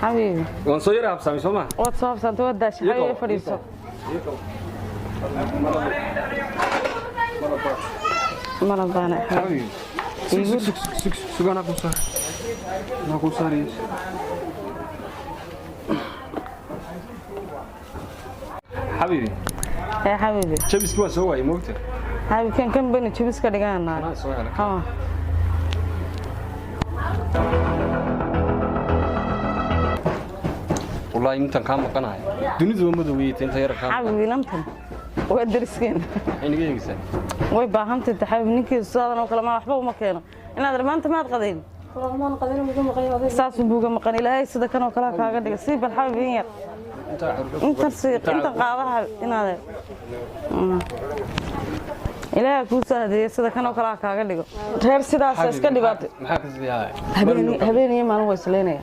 Xabiibi. Waan soo yara habsaamay, soo ma? Waad soo habsantay, waad daashay. Xabiibi, fadhiiso. Malabaana. Xabiibi, sug, sug, sug, sug, sug, anaa kuu saar, anaa kuu saaraya. Xabiibi. Ee, xabiibi. Jabiskii waan soo waayay, moogta. Xabiibi, kan baynu jabis ka dhiganaa. Anaa soo helay. Haa. Wallaahi intaan kaa maqanahay dunidu waa madoweyta inta yara kaa maqan. Xabiibi, inantan waa dariskeena. Maxay naga eegaysaa? Way baahantay xabiib, ninkiisu sidaadan oo kale ma waxba uma keeno. Inaad maanta maad qadayn saasuu buuga maqan. Ilaahay sida kan oo kale ha kaaga dhiga. Sii bal xabiib in yar. Intaa xurdo. Intan sii, intan qaadaha inaad Ilaahay kuu soo hadeeye, sida kan oo kale ha kaaga dhigo. Reer sidaas iska dhibaato. Maxaa ka sii haya? Habeen iyo maalin waa isleynaya.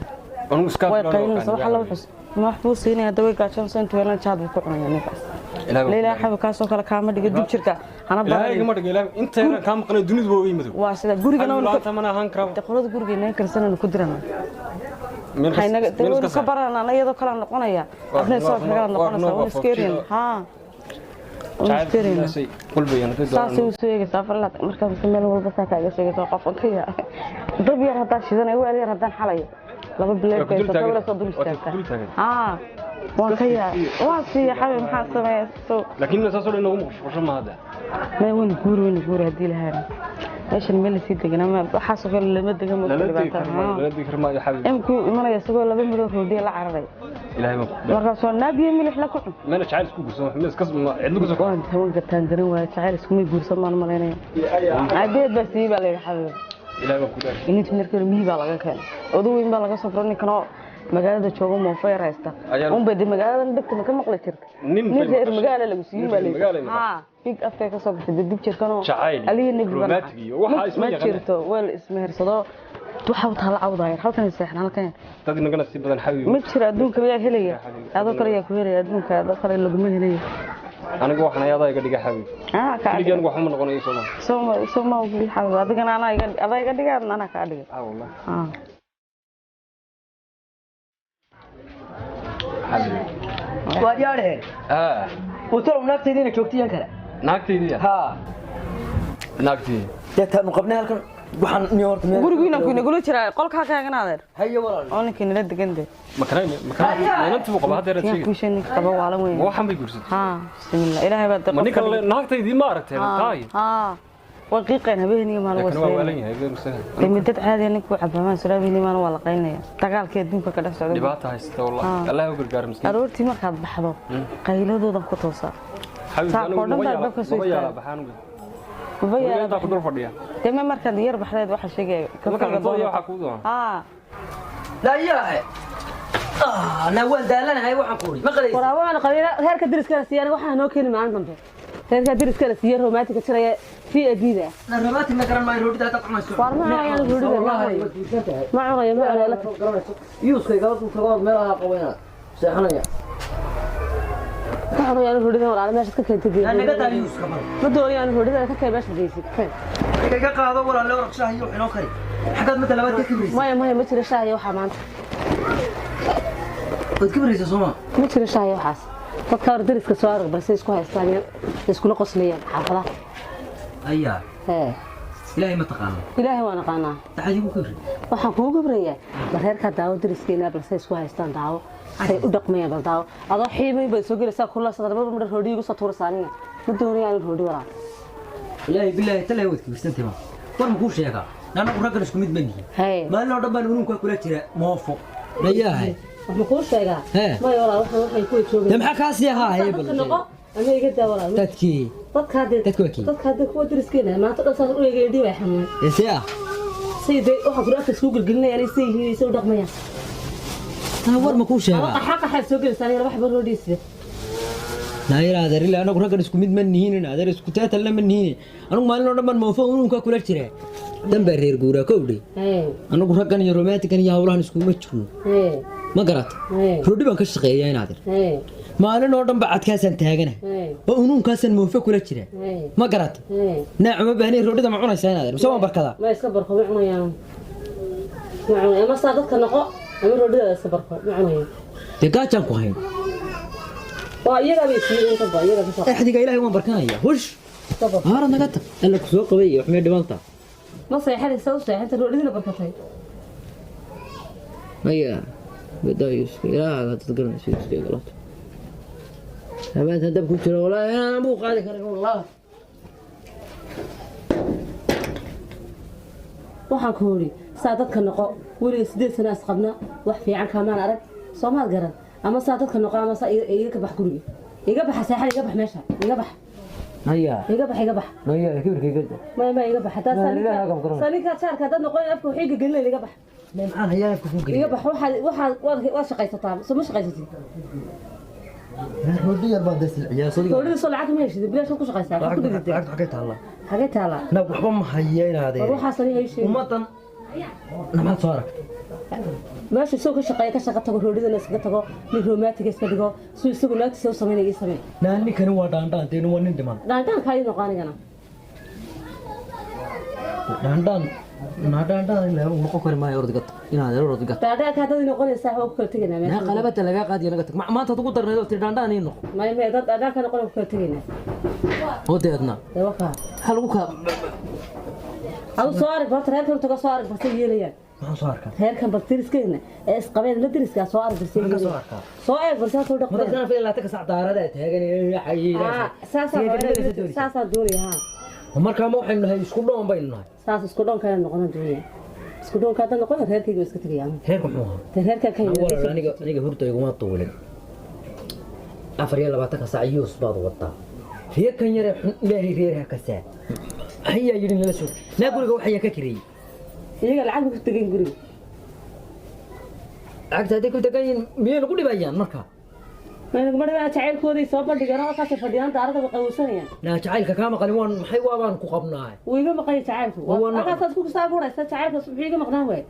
Anugu iska way qaylinaysa. Wax alla wuxuu ma wax buu siinaya hadda, way gaajoonaysa. Intuu helan jaad buu ku cunaya ninkaas. Leila, xabiib, kaasoo kale kaama dhigo dib jirka hana Ilaahay igama baranin. dhigo. Ilaahay inta yaran kaa maqanay dunidu waa madow. Waa sida gurigana Xabiib, laanta mana ahaan karaa. De qolada gurigeena karsanaynu ku dirana. Meel waxay naga meel waynu iska ka saar. baranana, iyadoo kala noqonaya. Waa adna waa soo kala noqonaysa. waa Waynu iska erayna. Haa, waynu iska erayna. Jacaylkaasay qulbayaan hadday saasay doonaan. u soo eegaysaa afar laad markaa mise meel walba saa kaaga sheegaysa. Qofkan ka yaa dab yar haddaan shidanayo, weel yar haddaan xalayo, laba bileed Waa ku dul baysa taagan. sawira soo dul Waa ku istaagtaa. dul taagan. Haa, waan ka yaa, waan siiya. Xabiib, maxaa sameeya so? Laakiin saasoo dhan inoogu muqshqusho ma hadda. May, waynu guuri, waynu guuri haddii lahaana. Meeshan meel lasii deganaa ma waxaasoo kale lama degan ma Lala degi dhibaato. karo maayo, lala degi karo maayo, xabiib. Imkuu imanaya isagoo laba midoo roodiya la cararay. Ilaahay baan ku dhaartay. Markaasoo naabiyo milix la ku cun. Meena jacayl isku guursan, wax meel iska cidlo ku soo Waan tawanka taangaran waaya. Jacayl iskumay guursan baan malaynaya. Aabeed baa siiyey baa layidhi, xabiib. Ilaahay baan ku dhaartay. Ininta markii hore miyi baa laga keenay, odo weyn baa laga soo furay. Ninkanoo magaalada jooga moofeer haysta unbay de magaaladan dhegta ma ka maqli jirta. Nin nin bay reer maqashay. Magaala lagu siiyin Nin baa reer layidhi. magaala maqashay. Haa, big afkay ka soo baxay de dib jirkanoo Jacayl iyo alihi nebi baa romantic iyo waxaa isma ma yaqaanaan. jirto. Waa la ismehersado, waxa taa la cawdaayar halkan seexan halkan. Dad inagana si badan, xabiib. Ma jiro adduunka yaa helaya, adoo kale yaa ku helaya adduunka, adoo kale laguma helayo. Anigu waxaan ayadaa iga dhiga, xabiib. Ah, kaa keligii dhiga. Anigu waxuma noqonayo, soo ma? Soo soo ma ogli, xabiib, adigana anaa iga adaa iga dhigaan, anaa kaa dhiga. Ah, wallahi. Ah. Xabiib. Waad yaadheen. Ah. Utalow naagtaydiina joogtiyan kale. Naagtaydiya? Haa. Naagtaydi. Dee taanu qabnay halkan waxaan ni horta meel. Gurigu inaan inagula jiraa qolkaa kaagan, adeer. Haye walaal. Oo ninkii nala degan de. Makarayne makarayne inantii buu qabaa hadda yaan sheegay. Kuushay ninka qaba waalan weyn. Ma waxan bay guursatay? Haa, bismillah, ilaahay baa de Ma ninkan naagtaydii ma aragteen taay? Haa, way qiiqeen habeenii maalin. Kan waa waalan waa yahay been musaha. De midad caadi ah ninku cabaamaan sura habeenii maalin waa la qaynaya. Dagaalkii adduunka ka dhex socda. Dhibaata haysata wallahi, Allah u gargaar miskiin. Aroortii markaad baxdo qayladoodan ku toosaa. Xabiib, Saako anigu dhan maba baa yaala albaabka soo maba yaala istaaga. baxaan uga. Maba Weligaa yaala. intaa ku dul fadhiya. Dee ma markaad yar baxdeed waxaa sheegaya Markaan cuntada iyo waxaa kuu doona. Haa. Laa yaahe, naa waan daalanahay, waxaan ku uri ma qalaysid. Waraabo waan qabina reerka deriskana siiyaan, waxaa noo keeni maalin dambe reerka deriskana siiya romantika jiraya v a b da. Na romantic ma garan maayo, roodhida haddaad cunayso. Waar ma cunayaan roodhida, ma Wallaahi cunayo. waad guursan tahay. Ma cunayo, ma cunayo, la tag. Garanayso yuuska igala dul tago ood meelaha qabo inaad seexanaya. Ma cunayaan roodhida, walaal, meeshaad ka keentay Yaa naga daa geeyo. Yuuska mar. Ma doonayaan roodhida, ka keen meesha geysid, keen. Iga qaado walaalle, oraq shaah iyo wax inoo kari. Xaggaad mata labaad ka kibraysa? Maya, maya, ma jiro shaah iyo waxaa maanta. Waad kibraysa soo ma? Ma jiro shaah iyo waxaas. Dadka hor deriska soo arag balse isku haystaan iyo iskula qoslayaan xaafadaha. Ayaa. Hee. Ilaahay ma taqaano? Ilaahay waan aqaanaa. Taxaad igu kibri. Waxaan kugu gibrayaa bal reerkaa daawo deriskeena, balse isku haystaan daawo say u dhaqmayaan, bal daawo. Adoo xiimay baad soo gelaysaa kula sadarbaba midha roodhi igu soo tuuraysaa. Aniga ma doonaya aniga roodhi, walaal. Ilaahay bilaahi talaahi waad kibrsantahay. Ma war ma kuu sheegaa, anagu raggan isku mid ma nihin. Hee. Maalin oo dhan baan unuunkaa kula jira moofo layaahay. Wax ma kuu sheegaa? Hee. Maya walaal, waxaan kuwa joogay. Dee maxaa kaasii ahaa hee? Dadka noqo ama iga daa, walaal. Dadkii. Dadka hadee. Dadka waa kii? Dadka hadee kuwa deriskeena maanta dhan saas u eegaya dhiibay xanuun. Ee see ah. Say dee waxaan kula afka isku gelgelinayaan, say yihiin, say u dhaqmayaan. Taa war ma kuu Ama sheegaa? Qaxa qaxaad soo gelaysaa aniga waxba roodhiisida. Naayir adeer, ilaa anagu raggan isku mid ma nihin, adeer, isku teetalna ma nihin. Anigu maalin oo dhan baan moofo unuunkaa kula jira, dan baa reer guuraa kowdhe. Hee. Anagu raggan iyo romantigan iyo hawlahan iskuma jirno. Hee. Ma garata? Hee. Roodhi baan ka shaqeeyaa in adeer. Hee. Maalin oo dhan ba cadkaasaan taagana Hee. oo unuunkaasaan moofo kula jira. Hee. Ma garata? Hee. Naac uma baahnayn, roodhida ma cunaysaa in adeer mise waan barkadaa? Ma iska barko, ma cunayaan, ma cunaya. Ma saa dadka noqo Ama roodhidaada iska barko, ma cunayo. Dee gaajaan ku hayn. Waa iyagaa bay siiyeen inta ba iyagaa kasoo. Exdiga Ilaahay waan barkanaya, hush, haara naga tag, alla ku soo qabay iyo wax may dhibanta. Ma seexanaysa u seexanta roodhidina barkatay. Maya badaa Yuusuf, ilaaha dad garanaysa Yuusuf galabta habaanta dab ku jiro, walaahi inaan buu qaadi karin, wallah. Waxaan ku yidhi saa dadka noqo, weliga 8 sano isqabna, wax fiican kaamaan arag, soomaad garan? Ama saa dadka noqo ama saa iga ka bax guriga, iga baxa seexada, iga bax meesha, iga bax. Maya. Iga bax, iga bax. Maya, kibirka iga daa. Maya, maya, iga bax haddaa. Ma, ilaaha ka garanay. Saa ninkaa jaarka haddaad noqon afka waxii gagelinayn, iga bax. Maxaan hayaa afka ku Iga geliya? bax. Waxaad waad shaqaysataa, soo ma shaqaysatid? Roodhi yar baan desilciyaa sodiga. Roodhida soo lacag ma heshid, bilaash ku shaqaysaa, waxaad ku dhigtay. Lacagta xagee taallaa? Xagee taalaa? Naag, waxba ma haya War inaadee. Waxaas ani hay sheegin. Ummaddan namaad soo aragtay? Meesha isagoo ka shaqeeya ka shaqa tago, roodhidana iskaga tago, nin romantiga iska dhigo, suu isagu naagtiisa u samaynaya ii samee. Naa, ninkani waa dhaandhaan, deenu waa nin dhiman. Dhaandhaankaa ii noqo anigana. Dhaandhaan naa, dhaandhaan ilaa uu noqon kari maayo. Ordiga tag inaad ordiga tag. Dhaandhaanka haddaad ii noqonaysaa, waa ku kala tegaynaa naa meesha. Qalabada lagaa qaadiyo, naga tag. Maanta ad ugu darnayd oo tiri dhaandhaan ii noqo. Maya, maya, dad dhaandhaanka noqon ku kala tegaynaa. Oo deedna? Dee wakaa. Maxaa lagu kala? Adu soo arag horta reerkan, tago soo arag balse yeelayaan. Maxaan soo arkaa? Reerkan bal deriskeena ee isqabeen la deriskaa soo arag balse. Maxaan ka soo Yeelayaan. arkaa? Soo eeg balse halka u dhaqmeen. Madadkana fil 20 sac daarada taagan. Saasaa doonaya, haa. Markaa ma waxaynu nahay isku dhoon baynu nahay? Saas isku dhoonkaana noqonan doonaya. Isku dhoonka haddaad noqon, reerkayga waa iska tegayaa. Reerka muxuu ahaa? Dee reerkan ka yimid. Walaal, aniga hurda iguma duulin. 24-ka sac yuus baad wadaa, reerkan yaree xun Ilaahay reerha ka saa hayaa yidhi nala soo naa. Guriga waxayaa ka kireeyey? Iyaga lacag ba ku tegan guriga. Lacagta hadday ku degan yihiin, miyay nagu dhibayaan marka? Ma dhibaa, jacaylkooday soo bandhigeen, halkaasay fadhiyaan, daarada way qawowsanayaan. Naa, jacaylka kaa maqalin waan maxay, waabaan ku qabnaa. Wuu iga maqanya jacaylku. Waa Halkaasaad ku saabuuraysa jacaylkaas, muxuu iga maqnaan waay?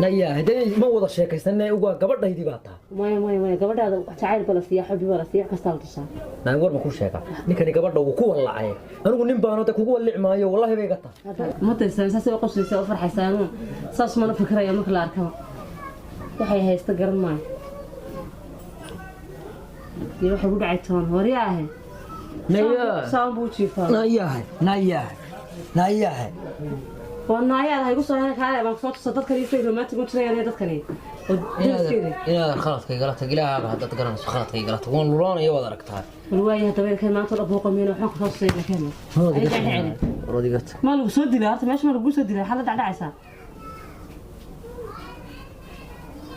Naya, haddee ma wada sheekaysane, waa gabadhaydii baa taa. Maya, maya, maya, gabadhaada jacayl ba la siiyaa, xubbi baa la siiya, wax kastaa la tusaa. Naa, war ma ku sheegaa? Ninkani gabadha uu ku wallacay, anigu nin baano de kugu wallici maayo, wallahi bay iga tahay. Mataysan saasay u qoslaysaa, u farxaysaa, saas mana fikiraya marka la arkaba. Waxay haysta garan maayo iyo waxay ku dhacay toon horya ahe. Naya. Saan buu jiifaa. Nayahay, nayahay, nayahay. Waa naayaad ha igu soo hena, kaale baan kusoo tusa dadkan isay romantic u jirayaan iyo dadkani oo deriskeeda. Inaadan khaladka igala tag, ilaahaaga haddaad garanayso khaladka igala tag, waan lulaanaya, waad aragtaa. Bal waayaha dabeelkeen maanta dhan buuqa miyana, waxaan kusoo tusay lakeen. Orodiga tag. Ma lagu soo dilay horta meesha? Ma lagu soo dilay? Waxaad la dhacdhacaysaa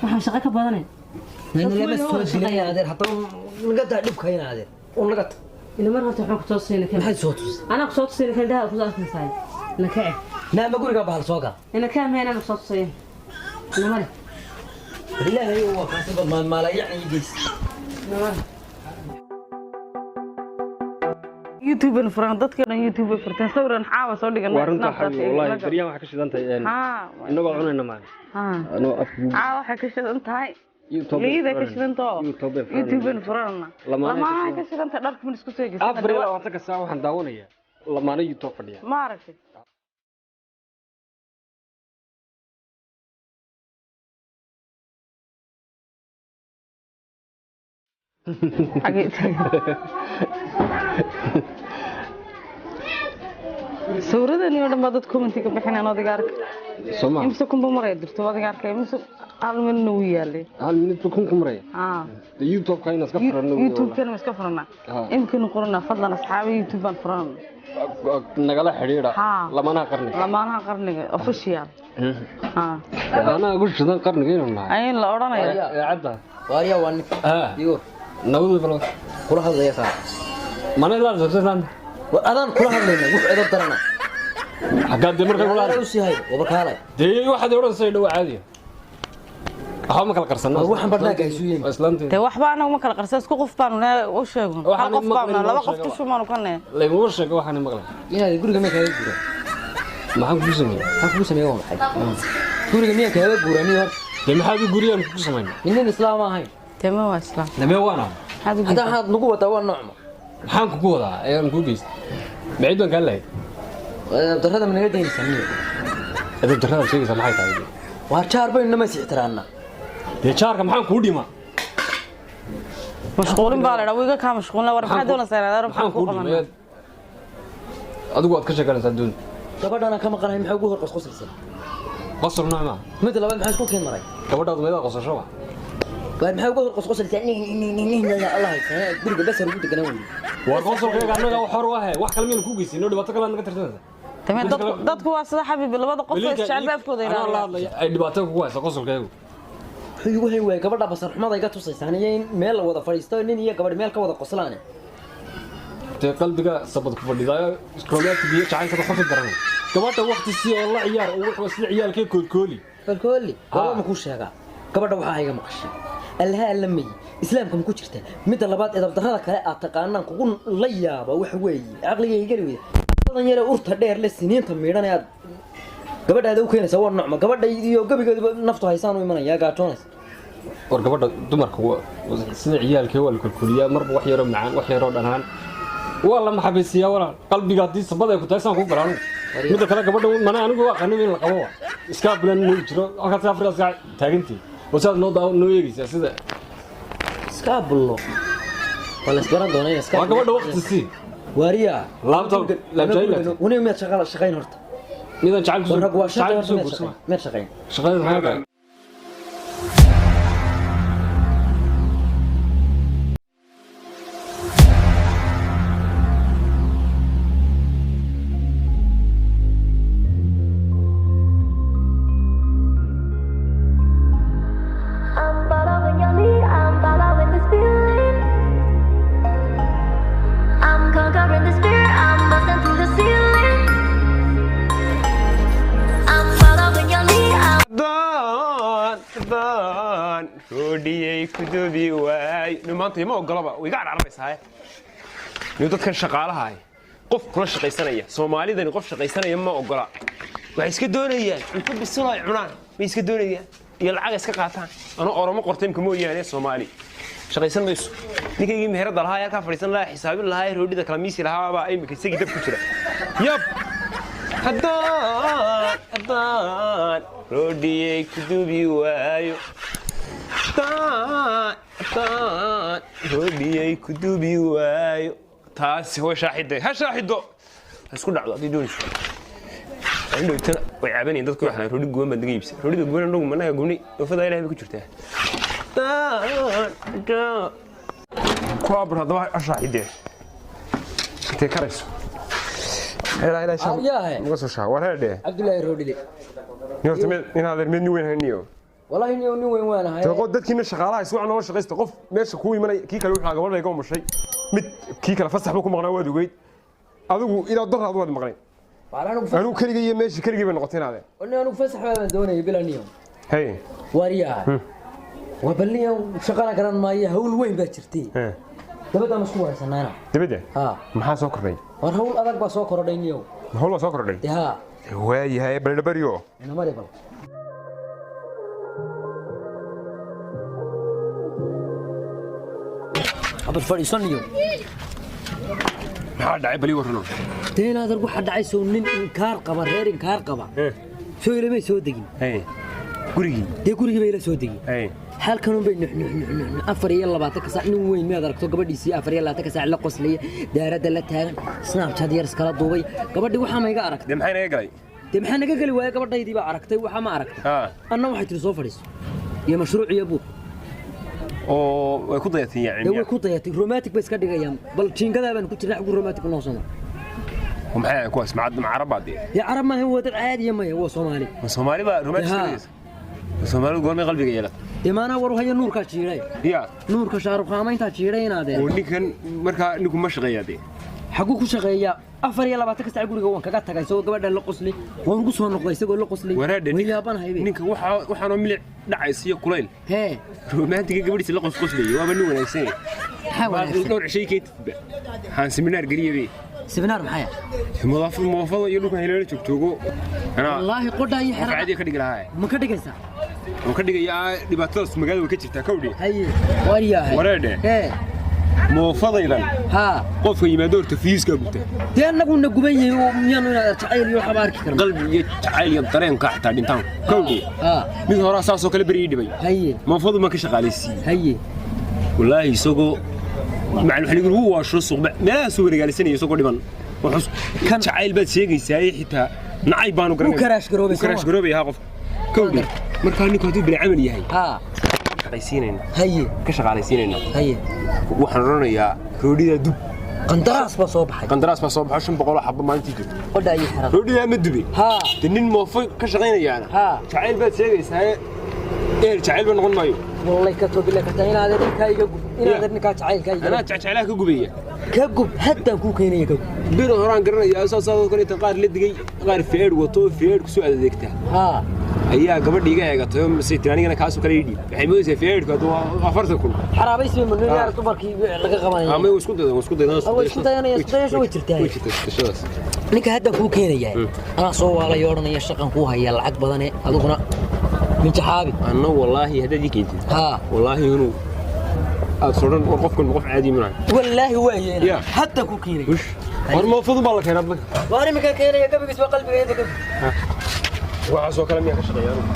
waxaan shaqo ka badane. Lama soo dilay adeer, haddaba naga daa dhibka in adeer oo naga tag. Ila mar horta waxaan kusoo tusay lakeen. Maxaad soo tusay? Anaa kusoo tusay lakeen, dhaha kusoo arkaysaa ina kace. Naa, ma gurigaa bahal soo gal? Ina kaa meen anaa kusoo tusay ina mare. Ilaahay waa kaasi maalmaala yacni geys. Ina mare. YouTube furan, dadka dhan YouTube bay furteen, sawiran xaawa soo dhigan. Waa runta xabiib, wallahi baryahan waxaa ka shidan tahay innagoo cunayna maan anoo afka Caawa waxay ka shidan tahay YouTube. Liida ka shidantoo. YouTube bay furan. YouTube furanna. Lamaanaha ka Lamaanaha shidan. ka shidanta, dharka min isku seegaysa. 24-ka saac waxaan daawanayaa lamaano YouTube fadhiya. Ma aragtay? Xagee taagan? Sawiradan oo dhan baa dad commentiga bixinayaan, adiga arka. Soo ma? Imse kunba maraya dirto, adiga arkay, imse hal midna wuu yaalay. Hal minute buu kun ku maraya. Haa. Dee YouTube-ka inaan iska furanno wey. YouTube-kana ma iska furanaa? Haa. Imkanu qoranaa, fadlan asxaabi, YouTube baan furanaa. Wallahi. Nagala xidhiidha. Haa. Lamaanaha qarniga. Lamaanaha qarniga official, haa. Lamaanaha ugu shidan qarniga inuu nahay. Ayin la odhanaya. Idaacadda. Waaryaa, waa nin. Haa. Igoor. Nabadu bal. Kula hadlaya kaa. Mana ilaa sabsan. War, adaan kula hadlayna, wuxuu edab darana. Xaggaa dee marka kula u sii hay wabakaalay. Dee waxaad odhanaysaa dhow caadi. Waxba ma kala qarsanaa. War, waxaan barnaamijka isu yeeli. Waa islaanteeda. Dee waxba anagu ma kala qarsan, isku qof baanu nahay, u sheegun hal Waxaan qof baanu maqlin nahay, laba loo qof sheego. tushu baanu ka nahay. Layguma sheego waxaan maqlay. Inaad guriga miyaa kaaga guura? Maxaan kugu sameeyey? Maxaan kugu sameeya? Waa maxay guriga miyaa kaaga guura miyo horta? Dee maxaad u guriyaan kugu samaynaa? Nin islaam ahayn. Dee ma waa islaam? Namee waana. Maxaad u hadda geysaa? waxaad nagu wadaa waa noocma? Maxaan kugu wadaa ee aan kuu geystay? Ma cid baan kaa lahayd? Edab darrada ma naga daynaysaa miyo? Edeb darrada sheegaysaa maxay tahay? Waar, jaar baynu nama is ixtiraannaa. Dee jaarka maxaan kuu dhimaa? Mashquulin baa la dhaa, wiiga kaa mashquulina. War maxaa doonaysaa inaad maxaan Maxaan kuu kuu qabanaa? dhimay? Adigu waad ka sheeganaysaa doon. Gabadhana ka maqanahay, maxay ugu hor qosqoslaysaa? Qosol nooc maa? Midda labaad, maxaa isku keen maray? Gabadhaadu meedaa qosashoba. Waar maxay uga hor qosqoslaysaa? Nih nih nih nih nih, Allah haysanaa guriga basar ugu deganaa weyne. War qosolkayga annaga wax hor u ahe, wax kale miyaynu ku geysinno? Dhibaato kale aad naga tirsanaysaa. Tamam, dadku waa sida xabiibi, labada qof oo isjecel ba afkooda Anaa la ilaaliya. hadlaya, ay dhibaato kugu haysa qosolkaygu. Wuxuu igu hayn waayey gabadha basar xumada iga tusaysaan iyo in meel la wada fadhiisto, nin iyo gabadh meel ka wada qoslaane. Dee qalbiga sabad ku fadhidaayo, romantic iyo jacaylka waxba ka garanay. Gabadha waqti si oo la ciyaar oo wuxuu sida ciyaalkee koolkooli. Kalkooli. Ah. Waa ma kuu sheegaa, gabadha waxaa iga maqashay allaha alla mayi islaamka ma ku jirta. Midda labaad, edabdarrada kale aad taqaanaan kugu la yaaba waxa weeye caqligayga geli weyda dadan yare urta dheer le siniinta miidhan ee aad gabadhaada u keenaysa waa nocma? Gabadha iyo gebigeeduba naftu haysaan u imanaya gaajoonaysa. War gabadha dumarka sida ciyaalkee waa la kolkooliyaa, marba wax yaroo macaan, wax yaroo dhanaan waa la maxabaysiiyaa. Walaal, qalbiga haddii sabad ay ku tahay saan kuu gala anigu. Midda kale, gabadha mana anigu waa qanin in la qabo, wa iskaa bulan noo jiro halkaas afrikaas taagantii oo sidaad noo daawo noo eegaysaa sida Iska bullo, waa la isbaran doonaa in iska Waa gabadha waqti sii. Waariya. Laabta- laabjayla. Wani miyaad shaqa shaqayn horta? Midaan jacayl War rag waa shaqa jacayl horta kusoo miyaad guurso. shaqayn, miyaad shaqayn? Shaqada maxay tahay? I'm following your lead, I'm following this feeling. I'm conquering this fear, I'm busting through the ceiling. I'm following your lead, I'm Daan daan roodhiyey kudubi waay nin maanta ima ogolaba, way iga carcarmaysaa niyo. Dadkan shaqaalaha ah, qof kula shaqaysanaya, Soomaalidani qof shaqaysanaya ma ogola. Waxay iska doonayaan cunto bisil ay cunaan bay iska doonayaan iyo lacag iska qaataan. Anoo Oromo qortay imka mooyaane, Soomaali shaqaysan mayso. Ninkaygii meherada lahaa ee halkaa fadhiisan lahaa, xisaabin lahaa, ee roodhida kala miisi lahaa baa imika isagii dab ku jira. Yab, haddaan haddaan roodhiyey kudubi waayo, haddaan haddaan roodhiyey kudubi waayo, taasi way shaaxiday, ha shaaxido, ha isku dhacdo haddii doonayso. Indhowtana way cabanayeen dadku, waxaan roodhi guban baan naga iibsan. Roodhida guban anagu managa gubnay, oofada Ilahay bay ku jirtaa. Ku abur haddaba, ha shaaxidee intay karayso. Aryahe. Muga soo shaa war heedhe. Cabdullaahi Roodhile. Nin horta mid in adeer mid nin weyn hayniyo. Wallaahi nin weyn waan ahay. Qof dadkiina shaqaalaha isku noola shaqaysta, qof meesha kuu imanay, kii kale wuxuu gabadha iga umushay, mid kii kale fasax buu ku maqnaa, waad ogeyd adigu ilaa daraad waad maqnay. Waar anigu Anigu keligay iyo meesha keligay bay noqotay inaade. Nin anigu fasax baan doonayay bila niyo. Hey. Waaryaha, waa bal niyo shaqana garan maayo, hawl weyn baa jirtay. Dabadaan isku wareysanaana. Dibadda? Ha. Maxaa soo kordhay? War hawl adag baa soo korodhay niyo. Hawl baa soo kordhay? Dee ha. Waayahay, baldhabariyo. Inamari bal. Abal fadhiiso niyo. Maxaa dhacay? Bali warrano. Dee inaadan waxa dhacay soo nin inkaar qaba, reer inkaar qaba soo ilamay soo degin. Hey, gurigii? Dee gurigii bay ila soo degin. Hey. Halkanun bay nux nux nux nux 24-ka saac. Nin weyn miyaad aragto gabadhiisii 24-ka saac la qoslaya, daaradda la taagan, Snapchat yar iskala duubay gabadhii? Waxaa ma iga aragtay? Dee maxay naga galay? Dee maxaa naga geli waaya? Gabadhaydii baa aragtay, waxaa ma aragtay? Ha. Anna waxay tiri soo fadhiiso iyo mashruuc iyo buur. Oo way ku dayatay? Dee yacni way ku dayatay, romantic bay iska dhigayaan. Bal jiingadaa baan ku jirnaa, xaggu romantic noo soo Oo maxay kuwaas ma Carab baa dee? Dee Carab maahan, waa dad caadiya. Maya, waa Soomaali. Ma Soomaali baa romantic Ha. iska dhigaysa? Ma Soomaalidu goormay qalbiga yeelata? Dee maanaa war haya, nuurkaa jiidhay. Ya. Nuurka Shaaruqaamayntaa jiidhay inaadee. Oo ninkan markaa ninku ma shaqeeyaa dee? Xaguu ku shaqeeyaa? 24-ka saac guriga waan kaga tagay isagoo gabadha la qoslay, waan ugu soo noqday isagoo la qoslay. Waraadhe. Way yaabanahay be. Ninkan waxaa waxaanoo milic dhacaysa iyo kulayl Hee. romantiga gabadhiisa la qosqoslaya, waaba nin wanaagsan yahay. Maxaa wanaagsan? Dhowr cishay keentidba waxaan seminaar geliyay. Seminaar maxay ah? Mudaafada iyo dhulkan hileela joogtoogo anaa. Wallaahi qodhaa iyo Qof xerada. caadi ka dhigi lahaa. Ma ka dhigaysaa? Oo ka dhigayaa, dhibaatadaas magaalada way ka jirtaa kawdhi. Haye, waaryahay. Wareedhe. Hee. Moofadaydan Haa. qofka yimaado horta fiiskaa gubta. Dee annaguna guban yahay oo miyaanu inaad jacayl iyo waxba arki karna? Qalbi iyo jacayl iyo dareenka xitaa dhintaan kowdhe. Haa. Mid horaa saasoo kale beri ii dhibay. Haye. Moofadu ma ka shaqaalaysiiyey. Haye. Wallaahi isagoo macalin waxaa lagu waasho suuqba meelahaasuu wareegaalisanaya isagoo dhiban. Wuxuu kan jacayl baad sheegaysaa xitaa nacayb baanu garanay. Wuu karaash garoobay, Wuu karaash garoobay haa qof kowdhe. Markaa ninku hadduu bini camal yahay, Haa. shaqaysiinayna. Haye. Ka shaqaalaysiinayna. Haye. Waxaan odhanayaa roodhidaa dub. Qandaraas baa soo baxay. Qandaraas baa soo baxo, 500 xabbo maalintii jirto. Qodha ayay xirada. Roodhidaa ma dube. Haa. De nin moofo ka shaqaynayaana Haa. jacayl baad sheegaysaa, ehel jacayl ba noqon maayo. Wallay ka toobila kartaa inaad ninkaa iga gub, inaad ninkaa jacaylkaa iga Anaa jecjeclaha ka gubaya. Ka gub, haddaan kuu keenaya, ka gub. Bir horaan garanayaa saasoo kale inta qaar la digay, qaar feer wato, feer ku soo adeegta Haa. ayaa gabadha iga eegatay oo mise tiri anigana kaasoo kale ii dhiib. Waxay moodaysaa feerku hadduu waa 40,000. Xaraabaysi ma yaar dumarkii laga qabanaya. Ama way isku daydan, way isku daydan. Way isku dayanaya, isku dayasho way jirtaa. Way jirtaa isku dayashadaas. Ninka haddaan kuu keenaya anaa soo waalay odhanaya shaqan kuu haya lacag badane, adiguna minjaxaabi. Anna wallaahi haddaad ii keentid, Haa. wallaahi inuu aad sodhan war qofkan qof caadi maaha. Wallaahi waa yeena. Yeah. Haddaan kuu keenaya. War moofadu baa la keenaa dadka. Waan iminka keenaya, gabigiis waa qalbigayda gabi. Waxaasoo kale miyaa ka shaqeeya anugu?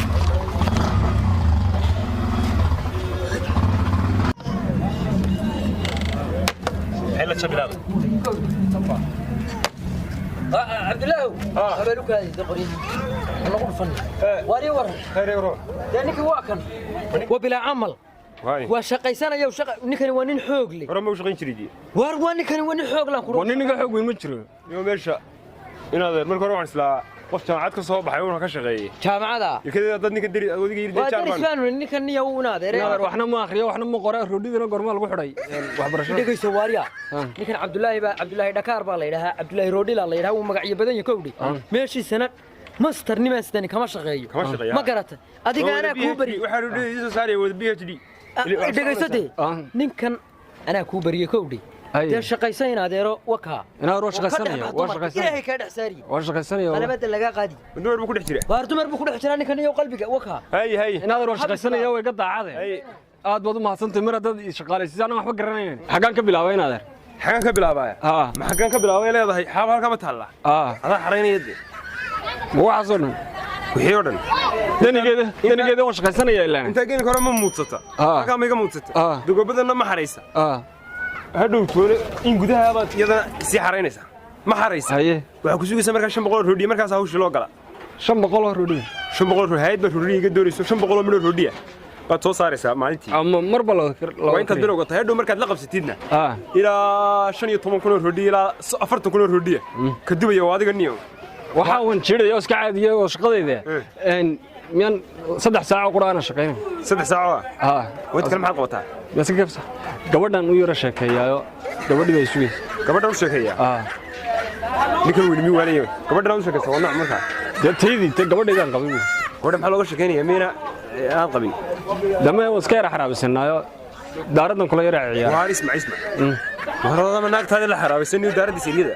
Maxay la jabilaada? Cabdilaahu, habeen u kaadi qoryihi nagu dhufan waar ii waran. Khayr iyo ruux. Dee ninkii waa kan, waa bilaa camal. Waay. Waa shaqaysanaya shaqa. Ninkani waa nin xoog leh. Hore ma u shaqayn jiray dee? Waar waa ninkani waa nin xoog lan. Waa nin iga xoog weyn ma jiro. Iyo meesha inaad marka hore waxaan islaa qof jaamacad ka soo baxay uuna ka shaqeeyey. Jaamacada. Ilkadeeda dad ninka deri adiga yiri. Waa daris baanu ninkan niya u inaadeere. Inaad waxna ma akhriyo waxna ma qora, roodhidana goormaa lagu xidhay waxbarashada? Dhegayso waarya, ninkan Cabdulaahi baa, Cabdulaahi Dhakaar baa la yidhahaa, Cabdulaahi Roodhila la yidhahaa, wuu magacyo badan yahay kowdhi. Meeshiisana master nimaasdani kama shaqeeyo. Kama shaqeeyo. Ma garata adiga anaa kuu bari. Waxaa roodhida ii soo saaraya wada PhD. Dhegayso dee, ninkan anaa kuu bariyey kowdhi. Haye. Dee shaqaysa in adeero wakaa. Inaad waa shaqaysanaya, waa shaqaysanaya. Ilaahay kaa dhex saariye. Waa shaqaysanaya. Qalabada lagaa qaadi. Dumar buu ku dhex jira. Waar dumar buu ku dhex jiraa ninkan iyo qalbiga wakaa. Hay hay. Inaad waa shaqaysanaya, way ga daacade. Hay. Aad baad u mahadsantahay mar haddaad i shaqaalaysiisay anaan waxba garanayn. Xaggaan ka bilaabay inaadeer? Xagaan ka bilaabaya? Haa. Ma xagaan ka bilaabay leedahay? Xaaba halkaa ma taallaa? Aa. Adaa xaraynaya dee. Ma waxaasoo dhan? Wixii oo dhan. Danigeeda danigeeda waan shaqaysanaya ilaan. Intaa gelinka hore ma muudsata? Ah. Halkaa ma iga muudsata? Ah. Dugobadana ma xaraysa? Aa. Hadhow toole in gudaha baad iyadana sii xaraynaysaa, ma xaraysa? Haye. Waxaa ku sugaysa markaa 500 oo roodhiya, markaas hawshii loo gala. 500 oo roodhida? 500 roodhi, hay'ad baa roodhiya iga doonayso, 500 oo midho roodhiya baad soo saaraysaa maalintii. Ama marba loo Waa intaad bilowga tahay. Hadhow markaad la qabsatidna aa ilaa 15,000 oo roodhiya ilaa 40,000 oo roodhiya ka dubaya waa adiga niyo. Waxaa wan jiidhaya oo iska caadiya oo shaqadayda miyaan 3 saac oo qura ana shaqaynay? 3 saac oo ah? Aa. Wad kale maxaad qabataa? Bas gabsa gabadhan u yara sheekeeyaayo, gabadhii bay sugaysa. Gabadhan u sheekeeyaa? Aa. Ninkan weyni miyuu waalan yahay? Gabadhan u sheekaysa waa nooc markaa? Dee taydii te gabadhaydaan qabin. Gabadha maxaa looga sheekaynayaa miyna aan qabin? Dame waan iska yara xaraabisanaayo, daaraddan kula yara ciyaar. Waar ismac ismac, waradama naagtaada la xaraabaysan niyo daaradda siriyada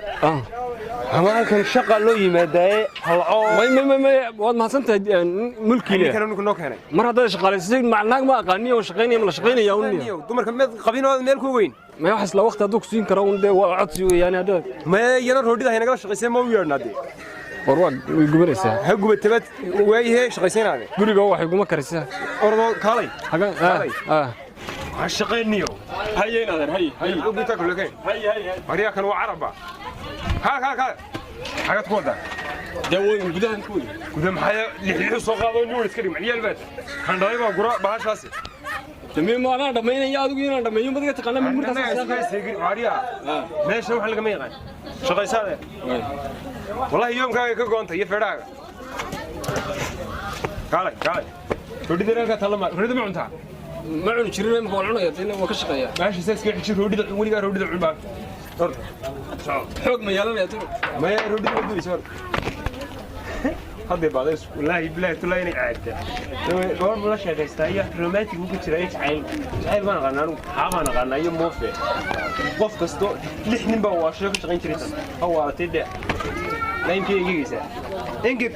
ama halkan shaqa loo yimaadaaye halco. May may may may, waad mahadsantahay mulkiile. Ninkan ninku noo keenay. Mar haddaad shaqaalaysiisay naag ma aqaaniyo oo shaqaynaya ma la shaqaynaya un niyo. Dumarka meed qabin oo meel ku weyn. May wax isla waqti hadduu ku siin karo un dee waa codsi weeyaane haddaad. Maya iyana roodhida haynagala shaqaysay ma u yeedhnaa dee? War waa way gubanaysaa. Ha gubatabad waayihee shaqaysaynaade. Guriga waxay guma karisaa. Ordoo kaalay. Hagan. Kaalay. Ah. Ha shaqayniyo. Haye inaadeer, haye haye. Gutaa kulekeen. Haye haye haye. Maryaa kan waa caraba. Kaal kaal kaal, xagaad ku wadaa? Dee weyn gudahan ku weyn. Guda maxaa lixlixu soo qaado nin wan iska dhig macniyaal baad kandhalay baa gura bahashaasi. Damee ma anaa dhammaynaya adigu inaan dhammeeyo madiga taqaana mid markaas. Waaryaa meesha wax lagama yaqaan, shaqaysaade wallahi yoomkaaga ka goontay iyo feedhaaga. Kaalay kaalay, roodhida halkaa taalla ma roodhida ma cuntaa? Ma cuni jirin, imika waan cunaya tina waan ka shaqeeyaa. Meesha saas ka xiji roodhida, weligaa roodhida cun baa horta. Xoog ma yeelanaya tinu? Maya roodhida ma dubaysa horta hadday baadays. Wallaahi bilaahi tulaa inay caagtaa gabar ma la sheekaystaa iyo romantic buu ku jiraa iyo jacayl jacayl baan aqaanaa anigu, xaa baan aqaanaa iyo moofe. Qof kasto lix nin baa waashayo ka shaqayn jiray tan ha waalatay dee lainkay engegaysaa engeg.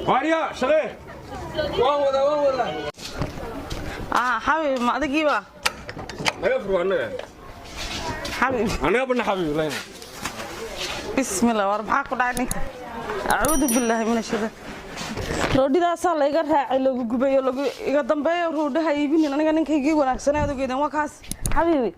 Waaryaa shaqee. Waan wadaa, waan wadaa. Ah, xabi, ma adigiiba? Naga fur annaga. Xabiibi. Annaga bana xabiibi layna. Bismillah, war maxaa ku dhacay ninka? Acuudu billaahi min ashaytaan. Roodhidaasaa layga raacay, lagu gubayo, lagu iga dambeeyo. Roodhaha iibinin aniga ninkaygii wanaagsanaa aad ogeedeen waa kaas. Xabiibi,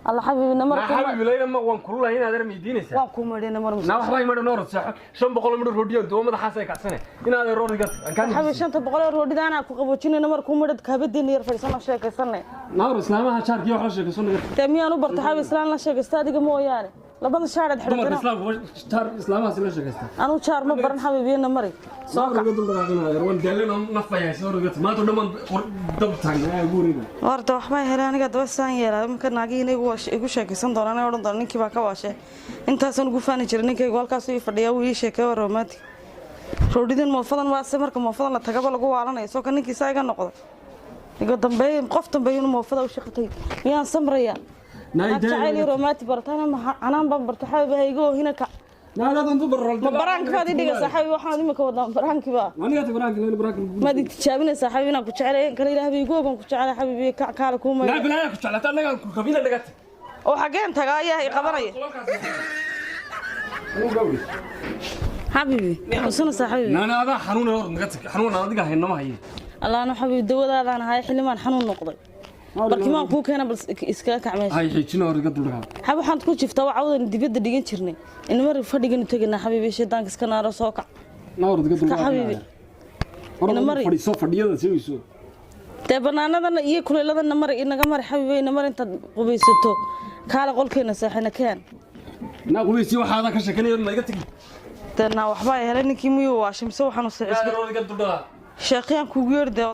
alla xabiibi, namar. Naa xabiibi layna, ma waan kululahay inaad ar meydiinaysaa? Waan kuu maydhay, namar. Naa waxbaa imadha noorod seexo. 500 midho roodhiyo duwa madaxaas ay kacsane inaad roor iga aan kaa. Xabiibi, 500 ee roodhida anaa ku qaboojinay. Namar kuu maydhad, kaabadeena yar fadhiisanoo sheekaysanay. Naar islaamaha jaarkiyo wax la sheekayso naga. Dee miyaan u barta xabiib islaan la sheekaysta adiga mooyaane? Labada shaadhaad dumarka xidhatana. Islaamka jaar islaamahaas la sheekaysta. Anuu jaar ma baran xabiib, iyo namari soo Naar kac. iga dul dhaqaaqinayo, waan daalin oo nafaya soo rogat maanta dhammaan dab taagnaa guriga. Warta waxbaa helay aniga daba saan yeelaa. Iminka naagihiina igu sheekaysan doonaan, ay odhan doona ninkii baa ka waashay. Intaasaan ugu faani jiray ninkaygu, halkaasuu ii fadhiyaa, wuu ii sheekay, waa romantic. Roodhidan moofadan waase marka moofadan la tagaba lagu waalanayo. Soo ka ninkiisaa iga noqday, iga dambeey, qof dambeeyo inuu moofada u shaqatay miyaan samraya? Naag jacayl iyo romantic barataana canaan baan barta. Xabiib, ha iga oohina, kac. Ma baraanki baad ii dhigaysaa xabiib? Waxaan imika wadaa baraanki baa. Aniga baraanki layna baraanki. Maad i tijaabinaysaa xabiib inaan ku jecelay in kale? Ilaah bay igu ogaan ku jecelay xabiib, iyo kac, kaale kuu naa maydho. Bilaa ku jeclaata annaga ku kabina dhagata. Oo xaggeen tagaa ayaa i qabanaya? Xabiibi, xusanaysaa xabiibi? Naana adaa xanuun hor naga tag, xanuun aan adiga hayn nama haye. Allaano xabiibi, dawadaadaan ahay xillimaan xanuun noqday. Barkimaan kuu keena, bal iskaga kac meesha. Hay xiijina, hor iga duldhagaa. Xab, waxaan ku jiftaa waa cawdan dibadda dhigan jirnay. Inamar fadhiganu tegaynaa xabiibi, shaydaanka iska naaro, soo kac. Naa hor iga ka duldhagaa. Xabiibi. Ina mari. Fadhiiso fadhiyada seegayso. Dee banaanadana iyo kulayladana mari, inaga mari xabiibi, ina mar intaad qubaysato kaala qolkeena saaxina keen. Naa qubaysi waxaadaa ka sheekanaya, ma iga tagi. Dee naa waxbaa helay ninkii, miyuu waashay mise waxaanu Naa hor iga duldhagaa. Sheekhyaan kuugu yeedhi dee.